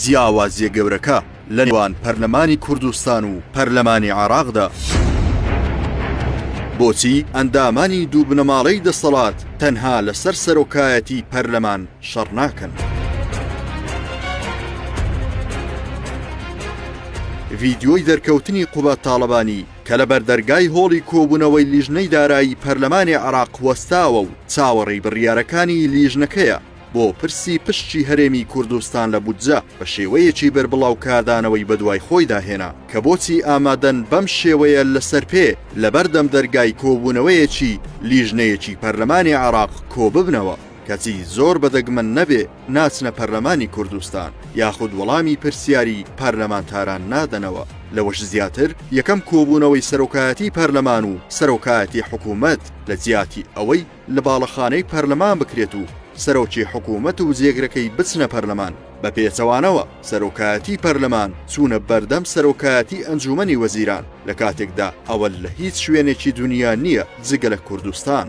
جیاوازیە گەورەکە لە نێوان پەرلەمانی کوردستان و پەرلەمانی عێراقدا؟ بۆچی ئەندامانی دوو بنەماڵەی دەسەڵات تەنها لەسەر سەرۆکایەتی پەرلەمان شەڕ ناکەن؟ ڤیدیۆی دەرکەوتنی قوباد تاڵەبانی کە لە بەردەرگای هۆڵی کۆبوونەوەی لیژنەی دارایی پەرلەمانی عێراق وەستاوە و چاوەڕێی بڕیارەکانی لیژنەکەیە بۆ پرسی پشکی هەرێمی کوردستان لە بودجە بە شێوەیەکی بەربڵاو کاردانەوەی بەدوای خۆیدا هێنا کە بۆچی ئامادەن بەم شێوەیە لەسەر پێ لەبەردەم دەرگای کۆبوونەوەیەکی لیژنەیەکی پەرلەمانی عێراق کۆببنەوە کەچی زۆر بە دەگمەن نەبێ ناچنە پەرلەمانی کوردستان یاخود وەڵامی پرسیاری پەرلەمانتاران نادەنەوە. لەوەش زیاتر یەکەم کۆبوونەوەی سەرۆکایەتی پەرلەمان و سەرۆکایەتی حکوومەت لە جیاتی ئەوەی لە باڵەخانەی پەرلەمان بکرێت و سەرۆکی حکوومەت و جێگرەکەی بچنە پەرلەمان، بە پێچەوانەوە سەرۆکایەتی پەرلەمان چوونە بەردەم سەرۆکایەتی ئەنجوومەنی وەزیران، لە کاتێکدا ئەوە لە هیچ شوێنێکی دونیا نییە جگە لە کوردستان.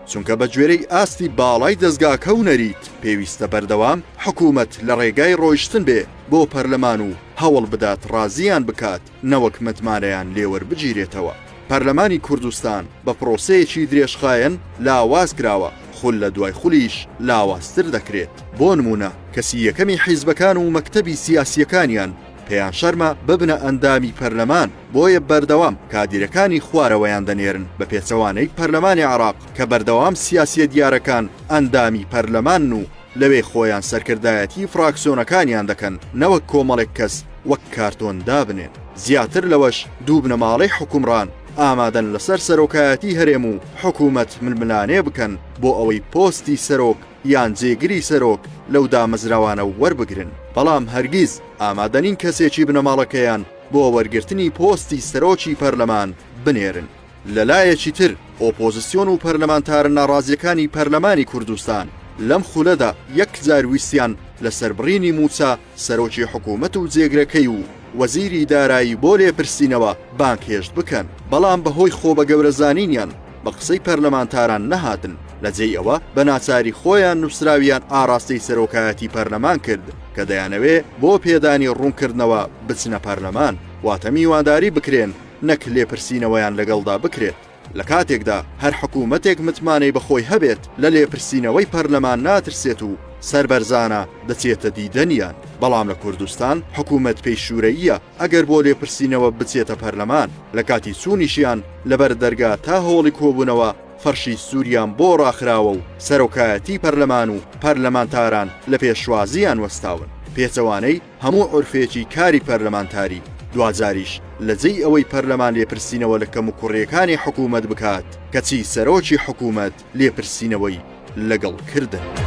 چونکە بە گوێرەی ئاستی باڵای دەزگاکە و نەریت پێویستە بەردەوام حکوومەت لە ڕێگای ڕۆیشتن بێ بۆ پەرلەمان و هەوڵ بدات ڕازییان بکات نەوەک متمانەیان لێ وەربگیرێتەوە. پەرلەمانی کوردستان بە پرۆسەیەکی درێژخایەن لاواز کراوە، خول لە دوای خولیش لاوازتر دەکرێت. بۆ نموونە کەسی یەکەمی حیزبەکان و مەکتەبی سیاسییەکانیان پێیان شەرمە ببنە ئەندامی پەرلەمان، بۆیە بەردەوام کادیرەکانی خوارەوەیان دەنێرن، بە پێچەوانەی پەرلەمانی عێراق کە بەردەوام سیاسییە دیارەکان ئەندامی پەرلەمانن و لەوێ خۆیان سەرکردایەتی فراکسیۆنەکانیان دەکەن نەوەک کۆمەڵێک کەس وەک کارتۆن دابنێن. زیاتر لەوەش دوو بنەماڵەی حوکمڕان ئامادەن لەسەر سەرۆکایەتی هەرێم و حکومەت ململانێ بکەن بۆ ئەوەی پۆستی سەرۆک یان جێگری سەرۆک لەو دامەزراوانە وەربگرن، بەڵام هەرگیز ئامادەنین کەسێکی بنەماڵەکەیان بۆ وەرگرتنی پۆستی سەرۆکی پەرلەمان بنێرن. لەلایەکی تر ئۆپۆزسیۆن و پەرلەمانتارە ناڕازیەکانی پەرلەمانی کوردستان لەم خولەدا یەک جار ویستیان لەسەر بڕینی مووچە سەرۆکی حکوومەت و جێگرەکەی و وەزیری دارایی بۆ لێپرسینەوە بانگهێشت بکەن، بەڵام بەهۆی خۆبەگەورەزانینیان بە قسەی پەرلەمانتاران نەهاتن، لە جێی ئەوە بە ناچاری خۆیان نووسراویان ئاراستەی سەرۆکایەتی پەرلەمان کرد کە دەیانەوێ بۆ پێدانی ڕوونکردنەوە بچنە پەرلەمان، واتە میوانداری بکرێن نەک لێپرسینەوەیان لەگەڵدا بکرێت. لە کاتێکدا هەر حکوومەتێک متمانەی بە خۆی هەبێت لە لێپرسینەوەی پەرلەمان ناترسێت و سەربەرزانە دەچێتە دیدەنیان، بەڵام لە کوردستان حکوومەت پێی شوورەییە ئەگەر بۆ لێپرسینەوە بچێتە پەرلەمان، لە کاتی چوونیشیان لەبەر دەرگا تا هۆڵی کۆبوونەوە فەرشی سووریان بۆ ڕاخراوە و سەرۆکایەتی پەرلەمان و پەرلەمانتاران لە پێشوازییان وەستاون، پێچەوانەی هەموو عورفێکی کاری پەرلەمانتاری، دواجاریش لە جێی ئەوەی پەرلەمان لێپرسینەوە لە کەموکوڕییەکانی حکوومەت بکات، کەچی سەرۆکی حکوومەت لێپرسینەوەی لەگەڵ کردن.